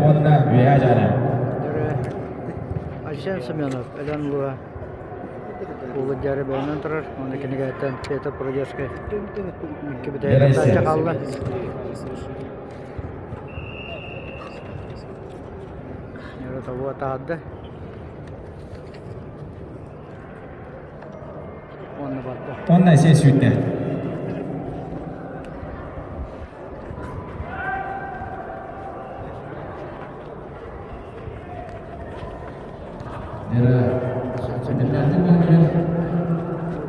уонна Үөһээ Дьааҥы. Айсен Семенов, Өлөөн улууһа Улуу Дьаары бэйэнэн турар, уонна кинигэттэн Петр Прудецкай икки бүтэһик кыттааччы хаалла. Тобуга таһырда. Уонна барда. Уонна сиэ сүүрдэ.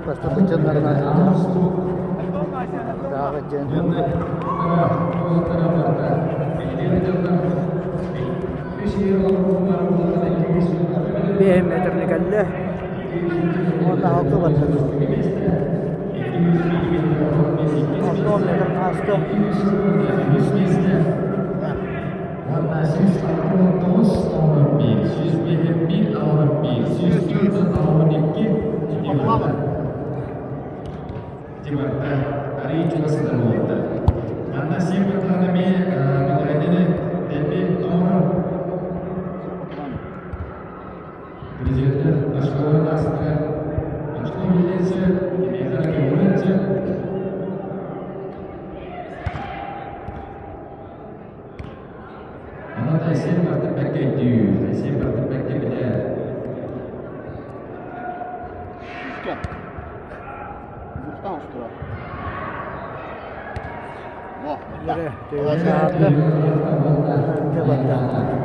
Бастакы дьоннорунан Ырааҕы диэн 5 метрни кэллэ уонна алты барда. 60 метрин ааста. Уонна 169 11, 151 11, 142 Тимарта арыый чугас сытар буолта. Манна сиэн баттаҕына эмиэ бүтэһинини дэлби оҥорор. Президенттэр очколарын ааспыта очко билиэнсэ, кимиэхэ эрэ көҥүлэнсэ. Онон Айсен бартын бэркэ өйдүүр, Айсен бартын бэркэ билэр. Барда.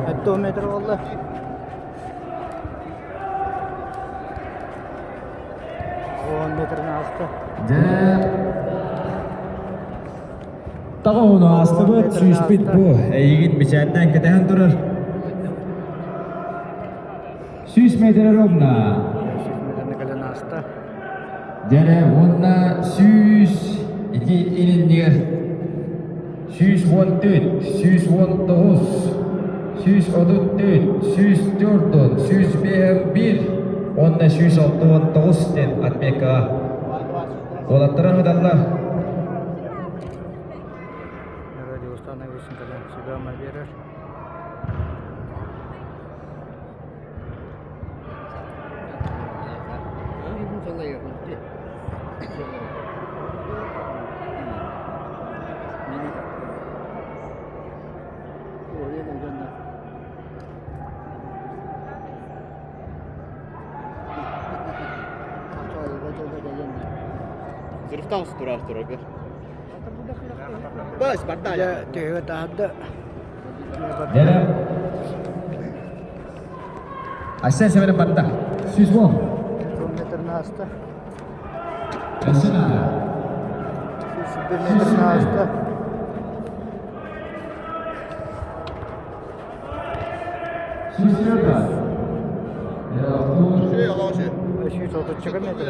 1 метр буолла. 10 метрин ааста. Дьэ, Тоҕуһуну аастыбыт, сүүспүт бу. Эйигин мичээрдээн кэтэһэн турар. 100 метр ровно. 100 метрни кэлэн ааста. Дьэрэ уонна 102 илиннигэр 114, 119, 134, 104, 151 уонна 169 диэн отметкаҕа уолаттара ыһыталлар. Радиостан кэлэн сүбэ-ама биэрэр. Дьэ, төһө таһырда Дьэ, Айсен Семенов барда. 110. Метрин ааста. Айсен аата. 101 метрин ааста. 104. 132 метр.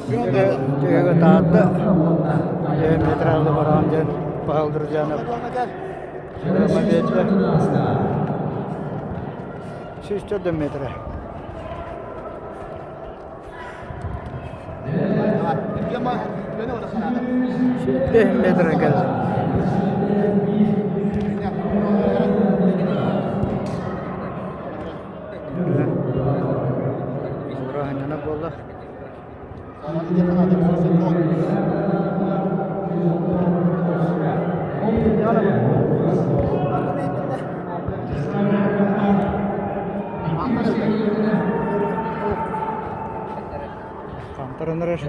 Төһөгө Таатта метралды бараан диэн Павел Друзьянов 104 метра. 5 метр кэллэ. Ураһынньана буолла. Хантаран эрэр.